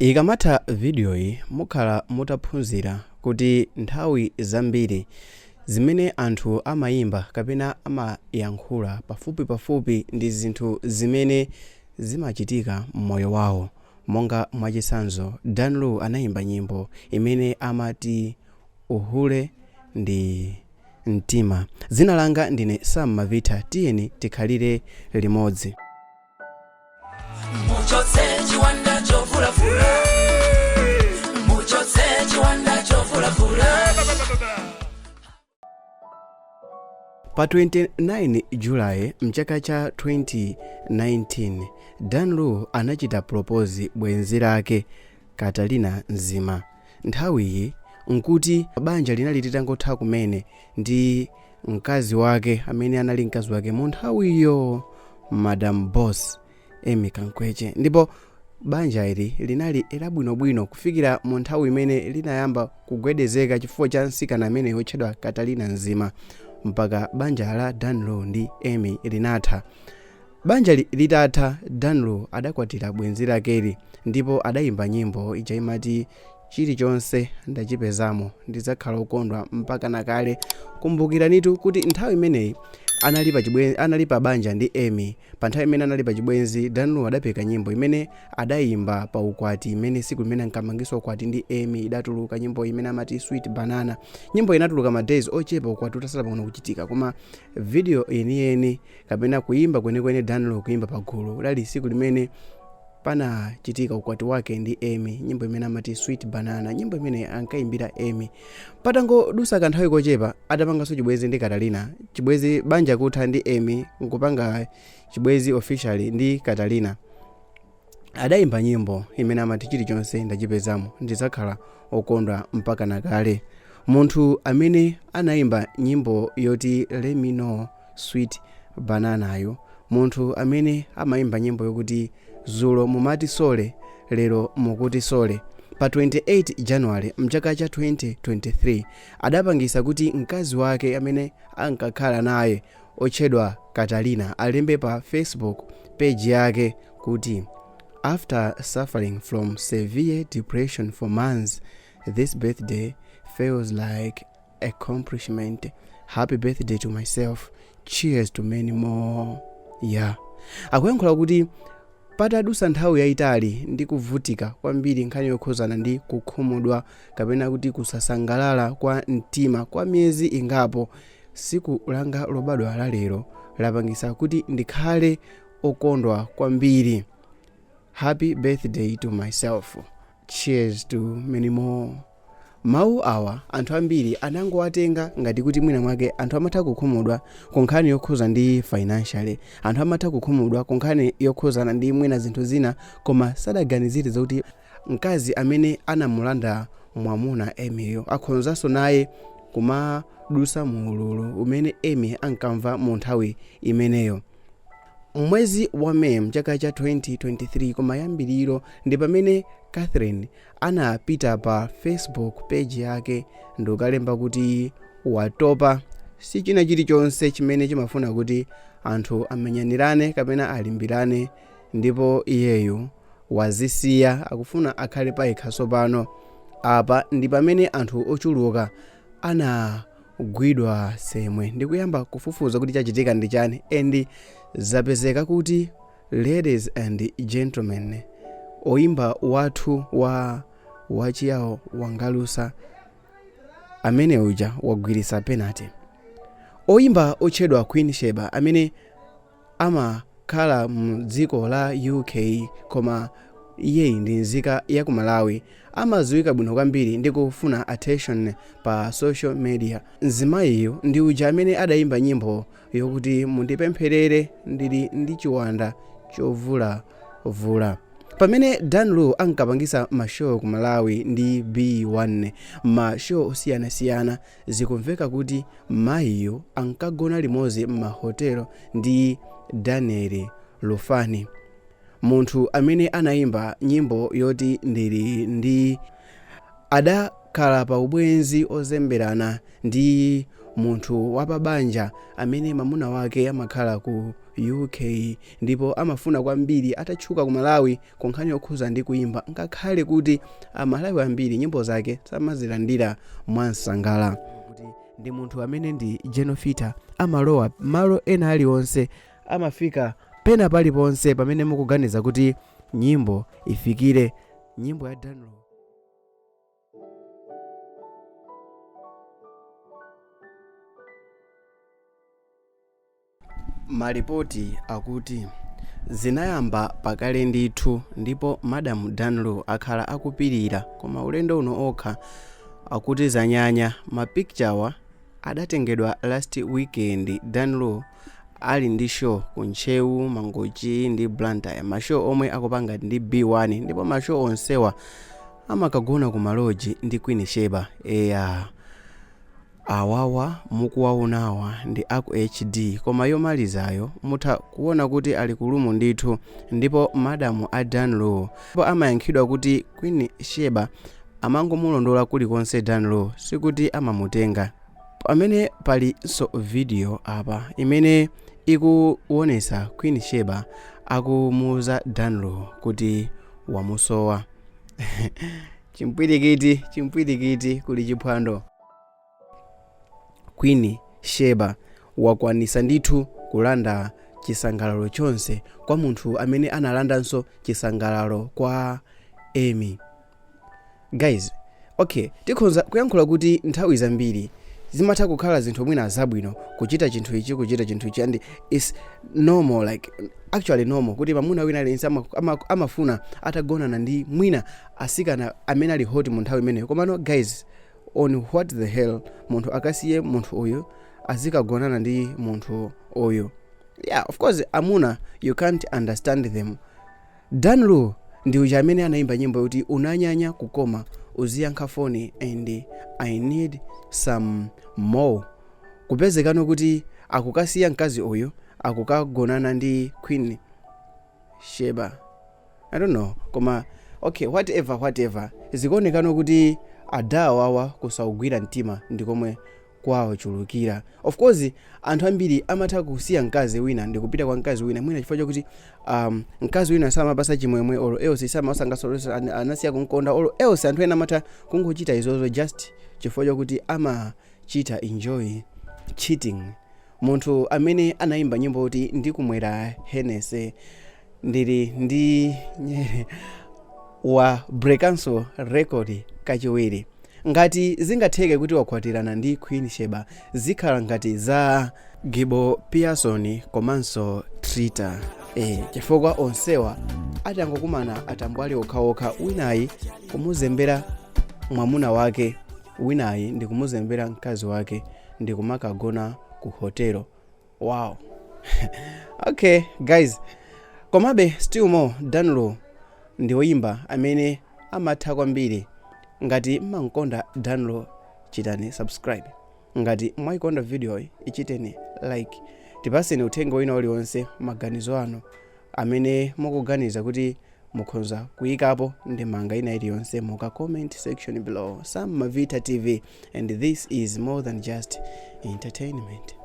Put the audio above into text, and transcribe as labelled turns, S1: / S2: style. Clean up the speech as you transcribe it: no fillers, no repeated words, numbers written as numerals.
S1: Ikamatha vidiyoyi mukhala mutaphunzira kuti nthawi zambiri zimene anthu amayimba kapena amayankhula pafupipafupi ndi zinthu zimene zimachitika m'moyo wawo. Monga mwachitsanzo, Dan Lu anayimba nyimbo imene amati uhule ndi mtima. Dzina langa ndine Sam Mavita, tiyeni tikhalire limodzi.
S2: Muchotse chiwanda chovulavula, muchotse chiwanda chovulavula.
S1: Pa 29 July mchaka cha 2019, Dan Lu anachita propose bwenzi lake Catalina Nzima. Nthawiyi nkuti banja linali litangotha kumene ndi mkazi wake amene anali mkazi wake mu nthawiyo, Madam Boss Emmie Kankweche, ndipo banja ili linali labwinobwino kufikira mu nthawi imene linayamba kugwedezeka chifukwa cha mtsikana amene wotchedwa Catalina Nzima, mpaka banja la Dan Lu ndi Emmie linatha. Banja litatha, Dan Lu adakwatira bwenzi lakeli ndipo adayimba nyimbo ija imati chilichonse ndachipezamo, ndidzakhala okondwa mpaka nakale. Kumbukiranitu kuti nthawi imeneyi anali pa banja ndi Emmie. Pa nthawi imene anali pa chibwenzi, Dan Lu adapeka nyimbo imene adayimba pa ukwati, imene siku limene ankamangisa ukwati ndi Emmie idatuluka nyimbo imene amati Sweet Banana. Nyimbo inatuluka ma days ochepa ukwati utasala pang'ono kuchitika, koma video yeniyeni kapena kuyimba kwenikweni, Dan Lu kuyimba pagulu, lali siku limene panachitika ukwati wake ndi Emmie, nyimbo imene amati Sweet Banana, nyimbo imene ankayimbira Emmie. Patangodusa kanthawi kochepa adapanganso chibwenzi ndi Catalina. Chibwenzi, banja kutha ndi Emmie, nkupanga chibwenzi officially ndi Catalina, adayimba nyimbo imene amati chilichonse ndachipezamo, ndidzakhala okondwa mpaka nakale. Munthu amene anayimba nyimbo yoti "Let Me Know Sweet Bananayo, munthu amene amayimba nyimbo yokuti zulo mumati sorry, lero mukuti sorry, pa 28 January mchaka cha 2023 adapangisa kuti mkazi wake amene ankakhala naye otchedwa Catalina alembe pa Facebook page yake kuti, "After suffering from severe depression for months, this birthday feels like accomplishment. Happy birthday to myself. Cheers to many more." Yeah, akuyankhula kuti patadusa nthawi yayitali ndi kuvutika kwambiri nkhani yokhuzana ndi kukhumudwa kapena kuti kusasangalala kwa mtima kwa miyezi ingapo, siku langa lobadwa la lero lapangisa kuti ndikhale okondwa kwambiri. Happy birthday to myself. Cheers to many more. Mawu awa anthu ambiri anangowatenga ngati kuti mwina mwake anthu amatha kukhumudwa ku nkhani yokhuza ndi financially, anthu amatha kukhumudwa ku nkhani yokhuzana ndi mwina zinthu zina, koma sadaganizire zokuti mkazi amene anamulanda mwamuna Emmieyo akhonzanso naye kumadusa muululu umene Emmie ankamva mu nthawi imeneyo. Mwezi wa Meyi mchaka cha 2023 kumayambiriro ndi pamene Catherine anapita pa Facebook page yake ndikukalemba kuti watopa, si china chilichonse chimene chimafuna kuti anthu amenyanirane kapena alimbirane, ndipo iyeyu wazisiya, akufuna akhale payekha tsopano. Apa ndi pamene anthu ochuluka anagwidwa semwe ndikuyamba kufufuza kuti chachitika ndi chani, and zapezeka kuti, ladies and gentlemen, oyimba wathu wa wachiyawo wangalusa amene uja wagwirisa penalty. Oyimba otchedwa Queen Sheba amene amakhala mu dziko la UK koma iyeyi ndi nzika ya ku Malawi, amadziwika bwino kwambiri ndi kufuna attention pa social media. Mzimayiyu ndi uja amene adayimba nyimbo yokuti "Mundipempherere, ndili ndi chiwanda chovulavula". Pamene Dan Lu ankapangisa ma show ku Malawi ndi B1, ma show osiyanasiyana, zikumveka kuti mayiyu ankagona limodzi m'mahotelo ndi Daniel Lufani, munthu amene anayimba nyimbo yoti "Ndili Ndi". Adakhala pa ubwenzi ozemberana ndi Munthu wapabanja amene mamuna wake amakhala ku UK ndipo amafuna kwambiri atatchuka ku Malawi ku nkhani yokhuza ndi kuyimba, ngakhale kuti Amalawi ambiri nyimbo zake samazilandira mwansangala. Kuti ndi munthu amene ndi Jenofita, amalowa malo ena aliwonse, amafika pena paliponse pamene mukuganiza kuti nyimbo ifikire. Nyimbo ya Dan Lu. Malipoti akuti zinayamba pakale ndithu ndipo Madam Dan Lu akhala akupirira, koma ulendo uno okha akuti zanyanya. Ma picture adatengedwa last weekend Dan Lu ali ndi show ku Ntcheu, Mangochi ndi Blantyre, ma show omwe akupanga ndi B1, ndipo ma show onsewa amakagona ku ma lodge ndi Queen Sheba. Eya, awawa mukuwaonawa ndi aku HD, koma yomalizayo mutha kuona kuti ali ku room ndithu. Ndipo madamu a Dan Lu ndipo amayankhidwa kuti Queen Sheba amangomulondola kulikonse Dan Lu, sikuti amamutenga. Pamene palinso video apa imene ikuonesa Queen Sheba akumuuza Dan Lu kuti wamusowa. Chimpwirikiti, chimpwirikiti, kuli chiphwando. Queen Sheba wakwanisa ndithu kulanda chisangalalo chonse kwa munthu amene analandanso chisangalalo kwa Amy. Guys, okay, tikhoza kuyankhula kuti nthawi zambiri zimatha kukhala zinthu mwina zabwino kuchita chinthu ichi, kuchita chinthu ichi, and it's normal, like actually normal, kuti mamuna wina aliyense amafuna atagonana ndi mwina asikana amene ali hot mu nthawi imeneyo. Komano guys, on what the hell munthu akasiye munthu uyu azikagonana ndi munthu uyu? Yeah, of course, amuna, you can't understand them. Dan Lu ndi uja amene anayimba nyimbo yoti "Unanyanya kukoma uziyankha foni" and "I need some more", kupezekano kuti akukasiya mkazi uyu akukagonana ndi Queen Sheba. I don't know, koma okay, whatever, whatever. Zikuonekano kuti adawawa kusaugwira mtima ndikomwe kwawachulukira. Of course, anthu ambiri amatha kusiya mkazi wina ndikupita kwa mkazi wina, mwina chifukwa chakuti mkazi wina samapasa chimwemwe or else samasangasolesa, anasiya kumkonda, or else anthu ena amatha kungochita izozo just chifukwa chakuti amachita enjoy cheating. Munthu amene anayimba nyimbo kuti "Ndikumwera Hennessy ndili ndi nyere" wa breakanso record kachiwiri. Ngati zingatheke kuti wakwatirana ndi Queen Sheba, zikhala ngati za Gibo Pearson komanso Trita, chifukwa onsewa atangokumana atambwali okhaokha, winayi kumuzembera mwamuna wake, winayi ndi kumuzembera mkazi wake ndi kumakagona ku hotelo. Wow, okay guys, komabe still more, Dan Lu ndi woyimba amene amatha kwambiri. Ngati mmankonda Dan Lu, chitani subscribe. Ngati mwayikonda video, ichiteni like. Tipaseni uthenga wina uliwonse, maganizo anu amene mukuganiza kuti mukhoza kuyikapo ndemanga ina iliyonse muka comment section below. Sam Mavita TV, and this is more than just entertainment.